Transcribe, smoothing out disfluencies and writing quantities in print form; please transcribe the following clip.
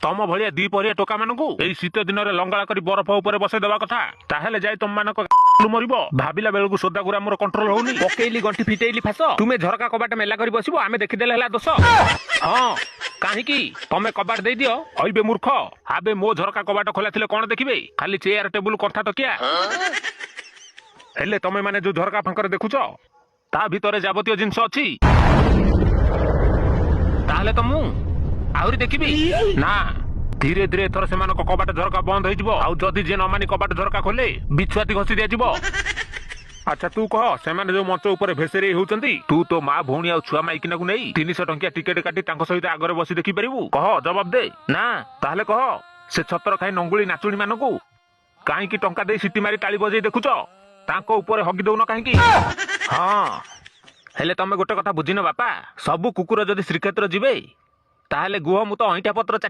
ତମ ଭଳିଆ ଦି ପହରିଆ ଟୋକା ମାନଙ୍କୁ ଏଇ ଶୀତ ଦିନରେ ଲଙ୍ଗଳା କରି ବରଫ ଉପରେ ବସେଇ ଦେବା କଥା। ତାହେଲେ ଯାଇ ତମ ମାନଙ୍କ ମରିବ। ଭାବିଲା ବେଳକୁ ସୋଦାଗୁରା ମୋର କଣ୍ଟ୍ରୋଲ ହଉନି। ପକେଇଲି ଗଣ୍ଠି, ଫିଟେଇଲି ଫାସ। ତୁମେ ଝରକା କବାଟ ମେଲା କରି ବସିବ, ଆମେ ଦେଖିଦେଲେ ହେଲା ଦୋଷ। ହଁ, କାହିଁକି ତମେ କବାଟ ଦେଇଦିଅ। ହଇବେ ମୂର୍ଖ, ଆବେ ମୋ ଝରକା କବାଟ ଖୋଲା ଥିଲେ କଣ ଦେଖିବେ? ଖାଲି ଚେୟାର, ଟେବୁଲ, କନ୍ଥା, ତକିଆ। ହେଲେ ତମେ ମାନେ ଯୋଉ ଝରକା ଫାଙ୍କରେ ଦେଖୁଛ, ତା ଭିତରେ ଯାବତୀୟ ଜିନିଷ ଅଛି। ତାହେଲେ ତ ମୁଁ ଆହୁରି ଦେଖିବି ନା। ଧୀରେ ଧୀରେ ଏଥର ସେମାନଙ୍କ କବାଟ ଝରକା ବନ୍ଦ ହେଇଯିବ। ଆଉ ଯଦି ଯିଏ ନ ମାନି କବାଟ ଝରକା ଖୋଲେ, ବିଛୁଆତି ଘଷି ଦିଆଯିବ। ଆଚ୍ଛା ତୁ କହ, ସେମାନେ ଯୋଉ ମଞ୍ଚ ଉପରେ ଭେସେରେଇ ହଉଛନ୍ତି, ତୁ ତୋ ମା, ଭଉଣୀ ଆଉ ଛୁଆ ମାଇକିନାକୁ ନେଇ 300 ଟଙ୍କିଆ ଟିକେଟ କାଟି ତାଙ୍କ ସହିତ ଆଗରେ ବସି ଦେଖିପାରିବୁ? କହ, ଜବାବ ଦେ ନା। ତାହେଲେ କହ, ସେ ଛତର ଖାଇ ନଙ୍ଗୁଳି ନାଚୁଣୀ ମାନଙ୍କୁ କାହିଁକି ଟଙ୍କା ଦେଇ ସିଟି ମାରି ତାଳି ବଜେଇ ଦେଖୁଛ? ତାଙ୍କ ଉପରେ ହଗି ଦଉନ କାହିଁକି? ହଁ, ହେଲେ ତମେ ଗୋଟେ କଥା ବୁଝିନ ବାପା, ସବୁ କୁକୁର ଯଦି ଶ୍ରୀକ୍ଷେତ୍ର ଯିବେ, ତାହେଲେ ଗୁହ ମୁଁ ତ ଅଇଁଠା ପତ୍ର ଚାଟି